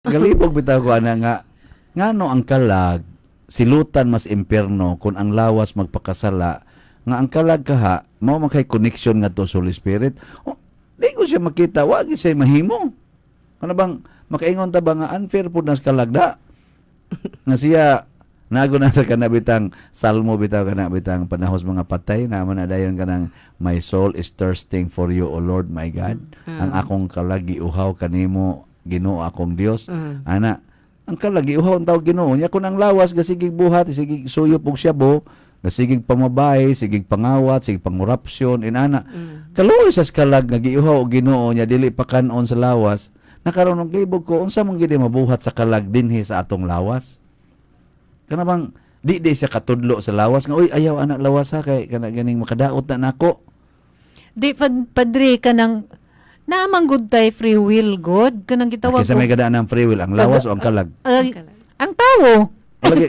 Galibog bitaw ko ana nga ngano ang kalag silutan mas impierno kung ang lawas magpakasala, nga ang kalag kaha mao man kay connection ngadto sa Holy Spirit. Oh, di ko siya makita, wa gyud siya mahimo. Ano bang makaingon ta ba nga unfair pud na sa kalag da nga siya nago na sa kanabitang salmo bitaw, kanabitang panahos mga patay naman na dayon kanang "My soul is thirsting for you, O Lord my God." Ang akong kalag giuhaw kanimo, Ginoo akong Dios. Ana ang kalag giuhaw ang tawag Ginoo nya. Kun ang lawas gasigig buhat, sigig suyop og syabo, gasigig pamabay, sigig pangawat, sigig pangorapsyon inana, kaluoy sa kalag nga giuhaw og Ginoo nya dili pa kanon sa lawas. Nakaron og libog ko, unsa man gid mabuhat sa kalag dinhi sa atong lawas? Kana bang di di siya katudlo sa lawas nga, "Uy, ayaw anak lawas ha, kay kana ganing makadaot na nako"? Di padre, kanang naamang good tay free will god kanang gitawag Kinsa may gadaan ng free will, ang lawas o ang kalag? Ay, ang tawo. Malagi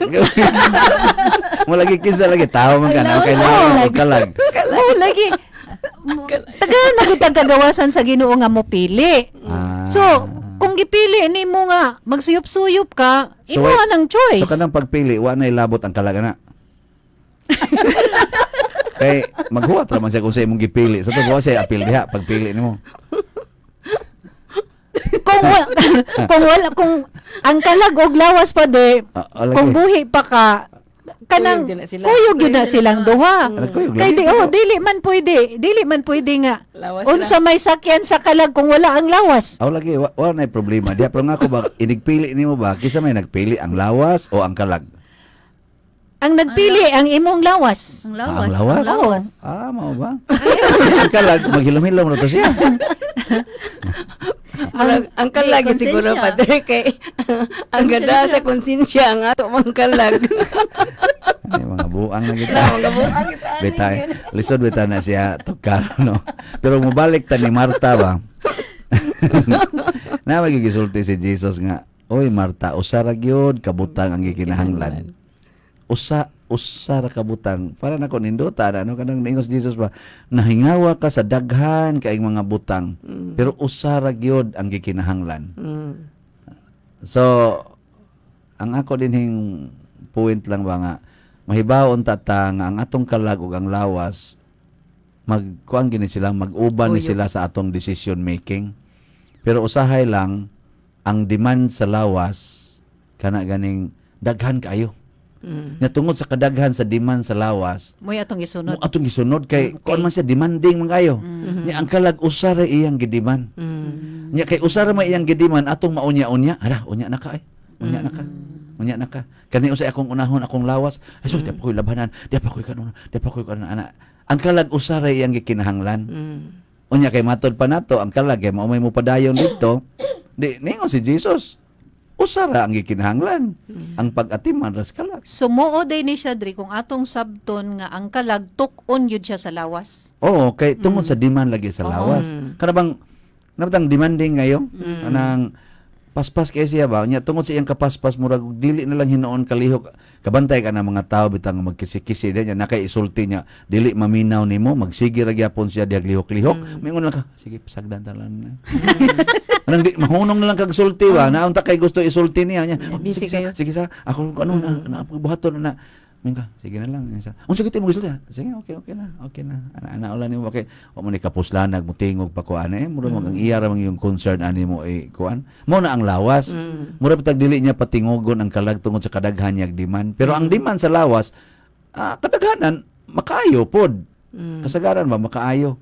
malagi kinsa lagi, tao man kana kay lawas o kalag? Oh, lagi tagaan na gud ang kagawasan sa Ginoo nga mopili. So, kung gipili nimo nga magsuyop-suyop ka, So, imo ang choice. So kanang pagpili, wa na ilabot ang kalag ana. Kay maghuwat ra man siya kung sa imong gipili. Sa to wa siya apil diha pagpili nimo. Kung wala, kung ang kalag og lawas pa de, Ah, lagi. kung buhi pa ka, kanang Kuyog gyud na sila. Kuyog gyud na silang duha. Ano, kuyog Kay lagi. di, oh, dili man pwede, dili man pwede nga Lawas. Unsa may sakyan sa kalag kung wala ang lawas? Aw lagi, wa na problema diha, pero nga ko ba, inigpili nimo ba, kinsa may nagpili, ang lawas o ang kalag? Ang nagpili ang imong lawas. Ang Ah, lawas. ang lawas? Ang lawas. Ah, mao ba? Ang kalag maghilom-hilom ra to siya. Murag, ang kalag Di, siguro konsensya. padre kay ang ganda sa konsensya ang ato mang kalag. Ay, mga buang na kita. Na mga buang kita ani Bita, yun. Lisod bita na siya tukar, no? Pero mubalik ta ni Marta ba? Na magigisulti si Jesus nga, "Oy Marta, usa ra gyud kabutang ang gikinahanglan." Usa usa ra kabutang. Para nako nindota na, no, kanang niingos Jesus ba, "Nahingawa ka sa daghan kaayong mga butang, pero usa ra gyud ang gikinahanglan." So, ang ako dinhing point lang ba nga mahibaon ta ta nga ang atong kalag ug ang lawas magkuan gini sila, mag-uban ni Uyok. Sila sa atong decision making. Pero usahay lang ang demand sa lawas kana ganing daghan kaayo. Nga tungod sa kadaghan sa demand sa lawas, Mo'y atong gisunod. mo atong gisunod kay kuan man siya, demanding man kayo. Nya ang kalag usa ra iyang gidiman. Nya kay usa ra may iyang gidiman, atong maunya-unya, hala, unya na ka ay. Unya na ka. Unya na ka. Kani usay akong unahon akong lawas. Ay sus, di pa ko'y labhanan, di pa ko'y kanon, di pa ko'y kanon ana. Ang kalag usa ra iyang gikinahanglan. Unya kay matod pa nato ang kalag kay mao may mo padayon dito. Di ningon si Jesus, usa ra ang gikinahanglan. Ang pag-atiman ra sa kalag. Sumuo day ni siya diri kung atong sabton nga ang kalag tuk-on yun siya sa lawas. Oo, kay tungod sa demand lagi sa lawas. Kana bang nabatang demanding ngayon? Kanang paspas kay siya ba? Nya tungod sa iyang kapaspas, murag dili na lang hinuon kalihok. Kabantay ka na mga tao bitang magkisi-kisi din niya nakay isulti niya dili maminaw nimo, magsige ra gyapon siya dihag lihok-lihok. Mingon lang ka, "Sige, pasagdan ta lang na." Anang di mahunong na lang kag sulti ba? Naunta kay gusto isulti niya niya. "Oh, Busy sige, sa, kayo. sige sa ako ano na, na buhaton na." Mingon ka, "Sige na lang." Sa, "Unsa gid mo gisulti?" "Sige, okay, okay na. Okay na." Ana ana ulan nimo okay. Wa mo ni kapuslanag mutingog pa ko ana eh. Mura mo ang iya ra man yung concern ani mo eh kuan. Mo na ang lawas. Mura bitag dili niya patingogon ang kalag tungod sa kadaghan niyag demand. Pero ang demand sa lawas, kadaghanan makaayo pod. Kasagaran ba makaayo.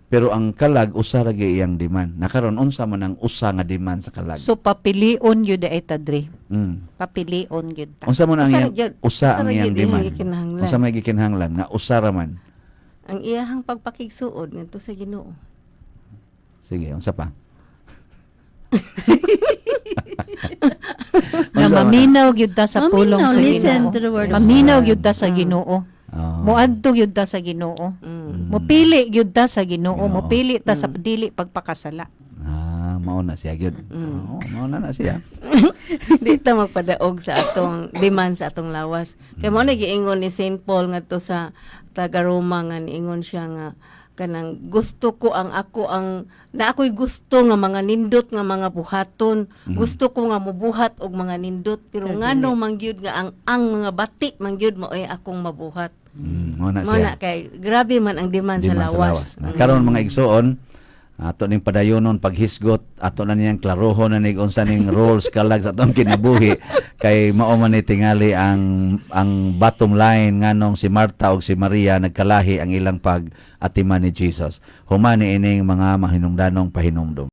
Pero ang kalag usa ra gyud iyang demand. Nakaron unsa man ang usa nga demand sa kalag? So papilion yun ay tadri. Papilion yun ta. Unsa man ang Usa ra iyang gyud. usa Usa ang ra iyang gyud iyang demand? gikinahanglan. Unsa may gikinahanglan nga usa ra man? Ang iyahang pagpakigsuod ngadto sa Ginoo. Sige, unsa pa? Nga Unsa man? maminaw gyud ta sa Maminaw, pulong sa listen Ginoo. to the word of Maminaw God. gyud ta sa Ginoo. Moadto gyud ta sa Ginoo. Mopili gyud ta sa Ginoo, Ginoo. mopili ta sa dili pagpakasala. Ah, mao na siya gyud. Oo, mao na na siya. Di ta magpadaog sa atong demand sa atong lawas. Kay mo na giingon ni Saint Paul ngadto sa taga Roma nga niingon siya nga Kanang gusto ko ang ako ang na ako'y gusto nga mga nindot nga mga buhaton. Gusto ko nga mobuhat og mga nindot, pero ngano man gyud nga ang mga bati man gyud maoy akong mabuhat. Mao na Mao siya. na kay grabe man ang demand sa Demand lawas. Na, karon, mga igsoon, ato ning padayonon paghisgot, ato na niyang klarohon na nig unsa ning roles kalag sa atong kinabuhi, kay mao man ni tingali ang bottom line nganong si Martha ug si Maria nagkalahi ang ilang pag atiman ni Jesus. Human ni ining mga mahinungdanong pahinumdum.